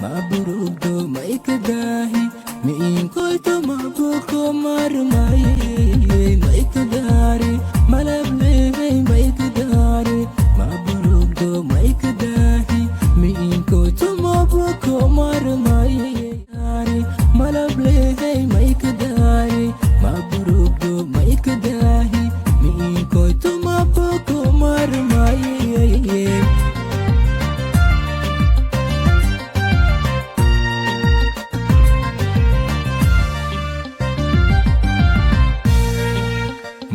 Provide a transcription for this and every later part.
Maburugdo maikadahi, miinkoyto mabuko marmaye. Maikadari malabley maikadari, maburugdo maikadahi, miinkoyto mabuko marmaye. Malabley maikadari, maburugdo maikadahi, miinkoyto mabuko marmaye.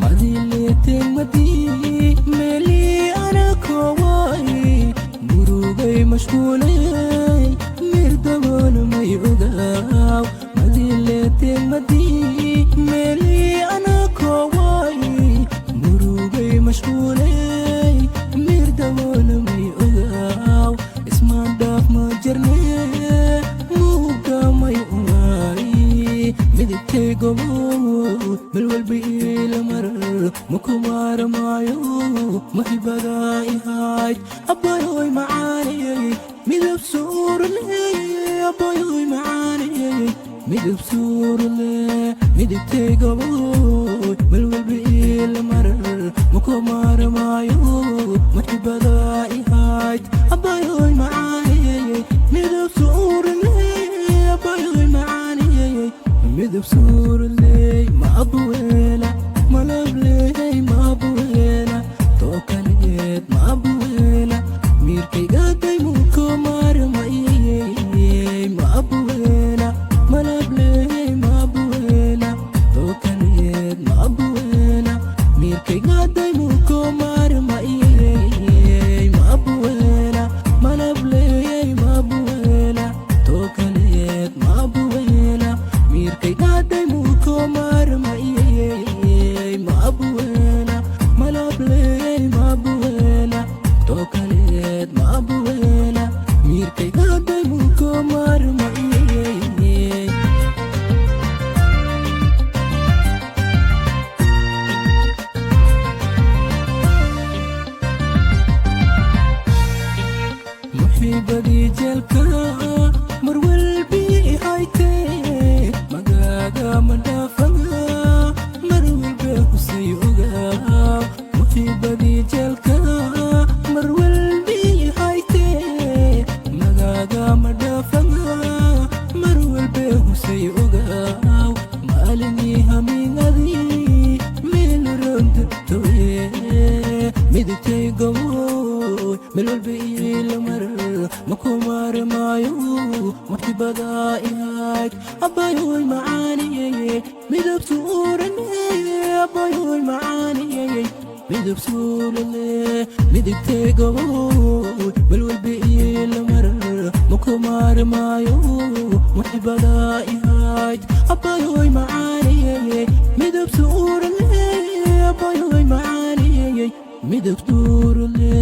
Madilete madi meli anakowai, murugay mashquulay, mirdabon may ogaaw. Madilete madi meli anakowai, murugay mashquulay, mirdabon may ogaaw. Ismaan dhaaf ma jirne, muuga may umaay. Midigtay gobo mel walba iila marar, makumaarmaayo muxibada ihayd. Abbayoy macaaniyey, midab suurle. Abbayoy macaaniyey, midab suurle. Midigtay gobo mel walba iila marar, makumaarmaayo muxibada ihayd. Abbayoy macaaniyey, midab suurle. Abbayoy macaaniyey, midab suurley. Ma abuweela malabley, ma abuweela tookaleed, ma abuweela miirkaygaday muko maarmayey. Ma abuweela malabley, ma abuweela tookaleed, ma abuweela miirkaygaday muko maarmayey. Ma abuweela malabley, ma abuweela tookaleed, ma abuweela miirkaygaday muko maarmayey. Ma abuweela malabley, ma abuweela tookaleed, ma abuweela miirkaygaday muko maarmayey. Muxiibadii jeelka mar walbii haytee, magaaga ma dhaafana, mar walbe kusii ogaa. Muxiibadii jeelka mar walbii haytee, magaaga ma dhaafana, mar walbe husay ogaaw. Maalinii hamiinadii meel rogdatoye, midigtay goboy meel walba iila marar, makumaarmaayo muxibada ihayd. Abbayoy macaaniyeye, midab suurane. Abbayoy macaaniyeye, midab suurane. Midigtay goboy meel walba iila marar, makumaarmaayo muxibada ihayd. Abbayoy macaaniyeye, midab suurane. Abbayoy macaaniyeye, midab suurle.